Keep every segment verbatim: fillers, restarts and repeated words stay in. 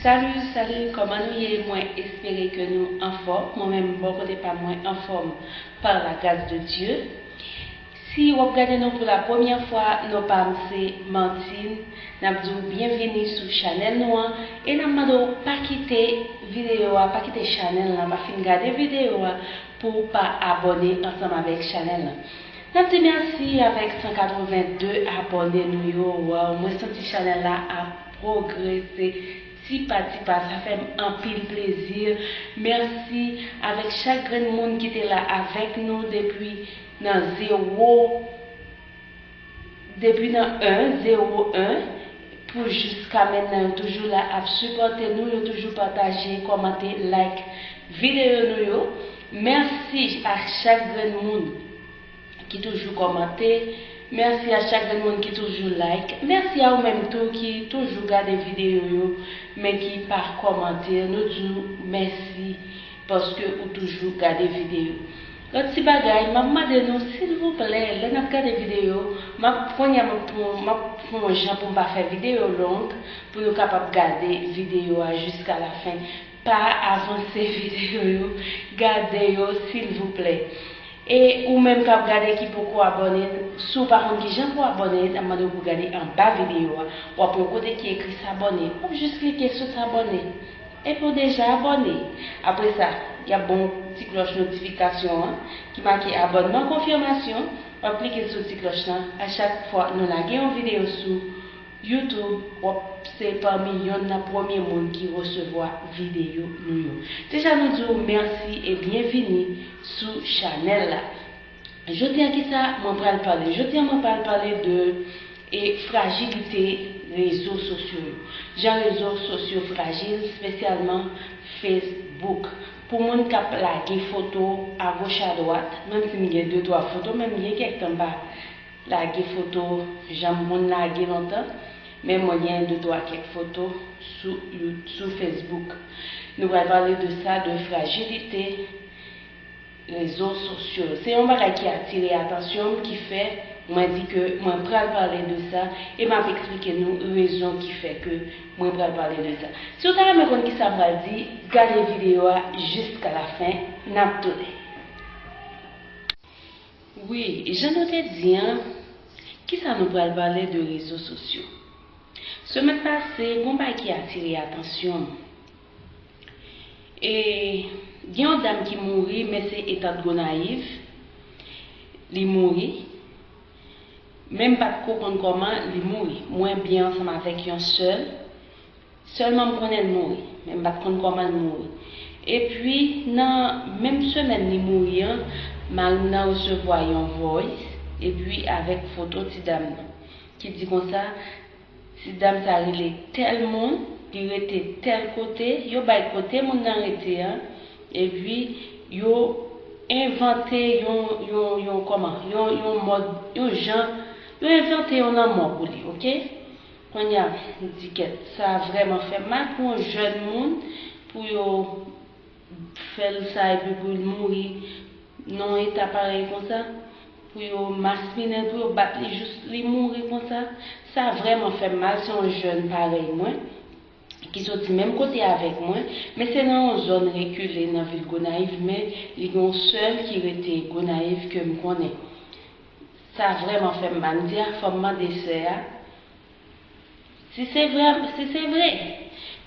Salut, salut, kòman nou ye? Mwen espere ke nou anfòm. Mwen menm, bò kote pa mwen, anfòm par la grâce de Dieu. Si w ap gade nou pou la premyè fwa, non pa m se Martine. N ap di w byenvini sou chanèl nou an e n ap mande w pa kite videyo a, pa kite chanèl la, pa fin gade videyo a pou w pa abòne ansanm avèk chanèl la. N ap di mèsi avèk san katrevenndde abòne nou yo. Waw, mwen santi chanèl la ap pwogrese ti pa ti pa. Sa fè m anpil plezi. Mèsi avèk chak grenn moun ki te la avèk nou depi nan zewo, depi nan en, zewo en, pou jiska mentnan. Yo toujou la ap sipòte nou, yo toujou pataje, kòmante, like videyo nou yo. Mèsi a chak grenn moun ki toujou kòmante. Mèsi a chak grenn moun ki toujou like. Mèsi a ou menm tou ki toujou gade videyo yo, men ki pa kòmante. Nou di w mèsi paske ou toujou gade videyo. Lòt ti bagay, m ap mande nou, silvouplè, lè n ap gade videyo, m ap, kounye a, m ap pran, m ap fè yon jan pou m pa fè videyo long, pou nou kapab gade videyo a jiska la fen. Pa avanse videyo yo, gade yo, silvouplè. E ou menm k ap gade ki poko abòne, si w pa konn kijan pou abòne, n ap mande w pou gade anba videyo a. W ap wè yon kote ki ekri s'abonner. W ap jis klike sou s'abonner. Epi w deja abòne. Apre sa, y ap ba w ti klòch notifikasyon an ki make abònman konfimasyon. W ap klike sou ti klòch lan. A chak fwa nou lage yon videyo sou YouTube, w ap se pami yonn nan premye moun ki resevwa videyo nou yo. Deja nou di w mèsi e byenvini sou chanèl la. Jodi a kisa mwen pral pale? Jodi a mwen pral pale de e frajilite rezo sosyo yo. Jan rezo sosyo frajil, espesyalman Facebook. Pou moun k ap lage foto agoch adwat, menm si m gen de twa foto, men m gen kèk tan m pa lage foto jan m konn lage lontan, men mwen gen de twa kèk foto sou, sou Facebook. Nou pral pale de sa, de frajilite rezo sosyo. Se yon bagay ki atire atansyon m, ki fè mwen di ke mwen pral pale de sa, e m ap eksplike nou rezon ki fè ke mwen pral pale de sa. Si w ta renmen konn kisa m pral di, gade videyo a jiska la fen, n ap tounen. Wi, jan nou te di an, kisa nou pral pale de rezo sosyo? Semèn pase, gon bagay ki atire atansyon m. E gen yon dam ki mouri, men se etan Gonayiv, li mouri. Men m pa t ko konn kòman li mouri. Mwen byen ansanm avèk yon sè l. Sèlman m konnen l mouri, men m pa t konn kòman l mouri. Epi, nan menm semèn li mouri an, mari m nan resevwa yon voice, epi avèk foto ti dam nan, ki di konsa, ti dam sa rele tèl moun, li rete tèl kote, yo bay kote moun nan rete an, epi yo envante yon, yon, yon, kòman, yon, yon mòd, yon jan, yo envante yon lanmò pou li, oke? Kounye a, m di kèt, sa vrèman fè m mal pou yon jèn moun, pou yo fè l sa epi pou l mouri nan yon eta parèy konsa, pou yo maspinen l, pou yo bat li jous li mouri konsa. Sa vrèman fè m mal, se yon jèn parèy mwen, ki soti menm kote avèk mwen, men se nan yon zòn rekile nan vil Gonayiv, men li gen yon sè l ki rete Gonayiv ke m konnen. Sa vrèman fè m mal. M di a, fò m mande sè a, si se vrè, si se vre.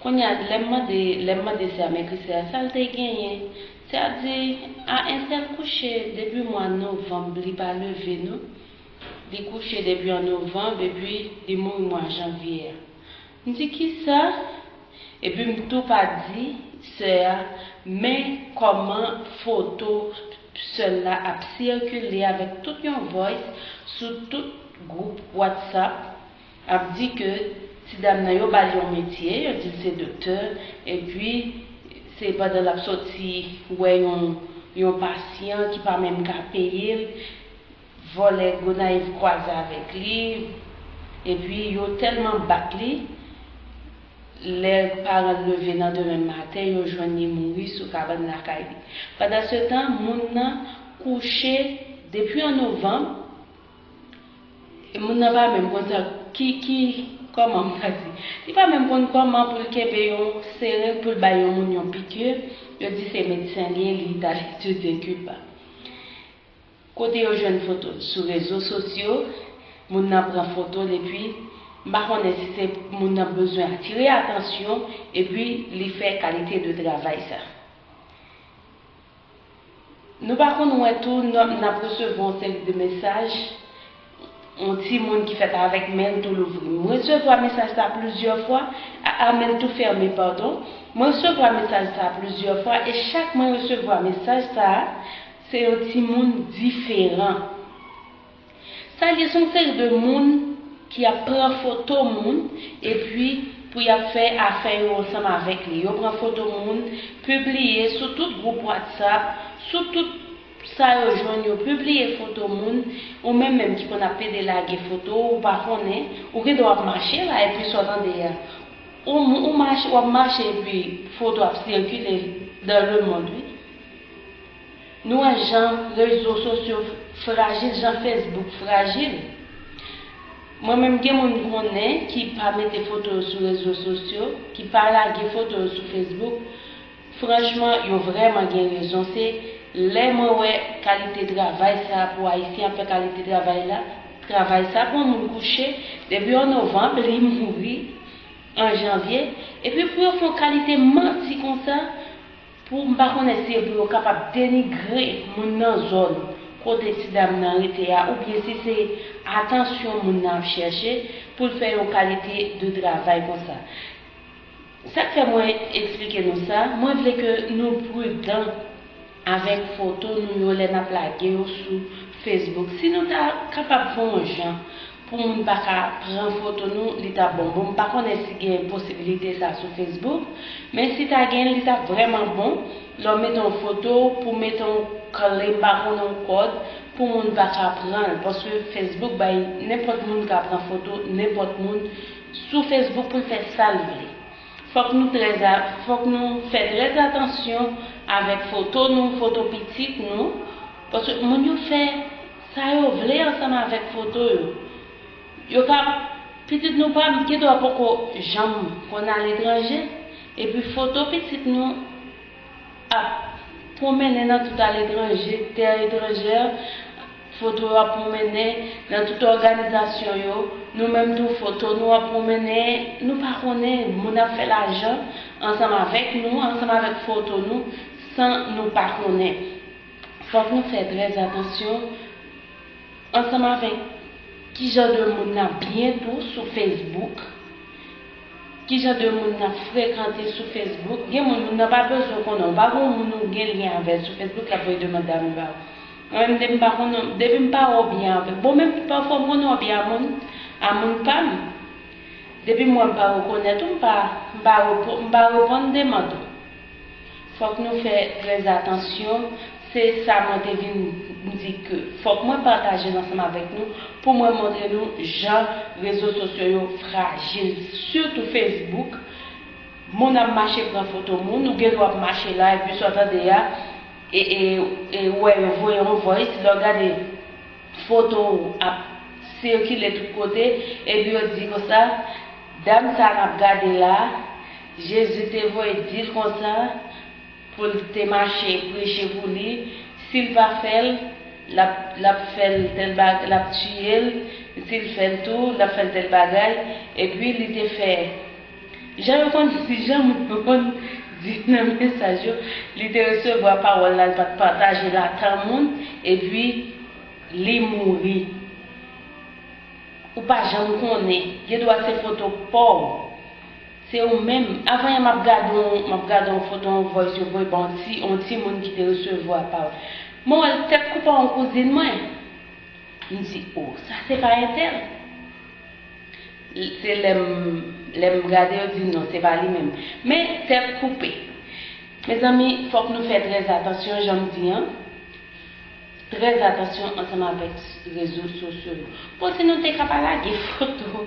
Kounye a, lè m mande, lè m mande sè a, m ekri sè a, sa l te genyen? Sè a di, a en sèl kouche, depi mwa novanm, li pa leve, non. Li kouche depi an novanm, epi li mouri mwa janvye a. M di, kisa? Epi m tou pa di sè a, men kòman foto sè l la ap sikile avèk tout yon voice sou tout gwoup WhatsApp, ap di ke ti dam nan, yo ba l yon metye, yo di l se doktè, epi se pandan l ap soti wè yon, yon pasyan ki pa menm ka peye l, vòlè Gonayiv kwaze avèk li, epi yo tèlman bat li, lè paran l leve nan demen maten, yo jwenn li mouri sou kabann lakay li. Pandansetan, moun nan kouche depi an novanm, Moun nan pa menm konn sa ki, ki, kòman m ka di. Li pa menm konn kòman pou l kenbe yon seren pou l bay yon moun yon pikir. Yo di se medsen li ye, li t al etidye Kiba. Kote yo jwenn foto l? Sou rezo sosyo, moun nan pran foto l epi m pa konnen si se moun nan bezwen atire atansyon epi li fè kalite de travay sa. Nou pa konn wè tou, n ap, n ap resevwa yon seri de mesaj, yon timoun ki fèt avèk men l tou louvri. Mwen resevwa mesaj sa plizyè fwa, a, a men l tou fèmen, padon. Mwen resevwa mesaj sa plizyè fwa, e chak mwen resevwa mesaj sa, se yon timoun diferan. Sa ye, se yon seri de moun ki ap pran foto moun, epi pou y ap fè afè yo ansanm avèk li. Yo pran foto moun, pibliye sou tout gwoup WhatsApp, sou tout sa yo jwenn, yo pibliye foto moun, ou menm menm ki konn ap pede lage foto, ou pa konnen, ou gen dwa ap mache la, epi sa w tande a. Ou, ou mache, w ap mache, epi foto ap sikile dans le monde, wi. Nou wè jan rezo sosyo frajil, jan Facebook frajil. Mwen menm gen moun m konnen ki pa mete foto yo sou rezo sosyo, ki pa lage foto yo sou Facebook. Franchman, yo vrèman gen rezon. Se lè mwen wè kalite travay sa pou Ayisyen ap fè kalite travay la, travay sa pou yon moun kouche, depi an novanm, li mouri an janvye. Epi pou yo fè yon kalite manti konsa, pou m pa konnen si e pou yo kapab denigre moun nan zòn kote ti dam nan rete a, oubyen si se atansyon moun nan ap chèche pou l fè yon kalite de travay konsa. Sa k fè mwen eksplike nou sa, mwen vle ke nou pridan avèk foto nou yo lè n ap lage yo sou Facebook. Si nou ta kapab fè yon jan pou moun pa ka pran foto nou, li t ap bon. Bon, m pa konnen si gen posibilite sa sou Facebook, men si ta gen, li t ap vrèman bon. Lè w mete yon foto, pou mete yon kle, m pa konnen yon kòd, pou moun pa ka pran l, paske Facebook bay nenpòt moun ka pran foto nenpòt moun sou Facebook pou l fè sa l vle. Fòk nou trè, fòk nou fè trè atansyon avèk foto nou, foto pitit nou, paske moun yo fè sa yo vle ansanm avèk foto yo. Yo ka, pitit nou pa, gen dwa poko janm konn aletranje, epi foto pitit nou ap pwomennen nan tout aletranje, tè etranjè, foto yo ap pwomennen nan tout òganizasyon yo, nou menm tou foto nou ap pwomennen, nou pa konnen, moun ap fè lajan ansanm avèk nou, ansanm avèk foto nou, san nou pa konnen. Fòk nou fè trè atansyon ansanm avèk ki jan de moun n ap byen tou sou Facebook, ki jan de moun n ap frekante sou Facebook. Gen moun, moun nan pa bezwen konnen w, pa gen yon moun ou gen lyen avè l sou Facebook, l ap voye demann dami ba ou. Mwen menm, depi m pa konnen, depi m pa wè w byen avè l, bon, menm pafwa m konnen w byen a moun, a moun pa m. Depi m wè m pa rekonèt ou, m pa, m pa repo-, m pa reponn demann ou. Fòk nou fè trè atansyon. Se sa mwen te vin di ke fòk mwen pataje l ansanm avèk nou pou mwen montre nou jan rezo sosyo yo frajil, sitou Facebook. Moun ap mache pran foto moun, ou gen dwa ap mache la, epi sa w tande a, e, e, e, ou wè yo voye yon voice, lè w gade foto w ap sikile tout kote, epi yo di konsa, dam sa n ap gade la, Jezi te voye di l konsa, pou l te mache preche pou li, si l pa fè l, l ap, l ap fè l tèl bagay, l ap tiye l, si l fè l tou, l ap fè l tèl bagay, epi li te fè. Jan yo konn di, jan moun yo konn di nan mesaj yo, li te resevwa pawòl la, li pa t pataje l a tan moun, epi li mouri. Ou pa janm konnen, gen dwa se foto pa w. Se ou menm. Avan yè m ap gade yon, m ap gade yon foto, yon voice yo voye ba yon ti, yon timoun ki te resevwa pawòl. Mwen wè l tèt koupe yon kouzin mwen. M di, o, sa se pa entèl. Se lè m, lè m gade, yo di non, se pa li menm. Men tèt koupe. Mezanmi, fòk nou fè trè atansyon, jan m di an. Trè atansyon ansanm avèk rezo sosyo yo. Bon, si nou te ka pa lage foto,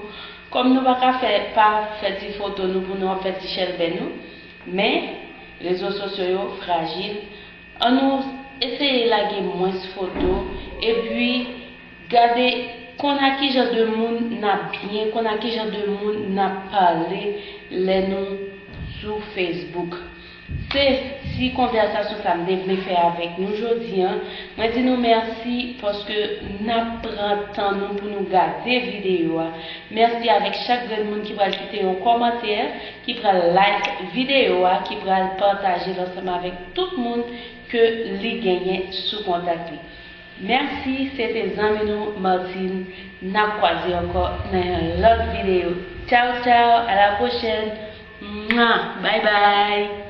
kòm nou pa ka fè, pa fè ti foto nou pou nou ap fè ti chèlbè nou, men rezo sosyo yo frajil. An nou eseye lage mwens foto, epi gade Konn a ki jan de moun n ap byen, konn a ki jan de moun n ap pale lè nou sou Facebook. Se ti konvèsasyon sa m te vle fè avèk nou jodi a. Mwen di nou mèsi paske n ap pran tan nou pou nou gade videyo a. Mèsi avèk chak grenn moun ki pral kite yon kòmantè, ki pral like videyo a, ki pral pataje l ansanm avèk tout moun ke li genyen sou kontak li. Mèsi, se te zanmi nou Martine. N ap kwaze ankò nan yon lòt videyo. Tchao, tchao, à la prochaine. Mwa, bye bye.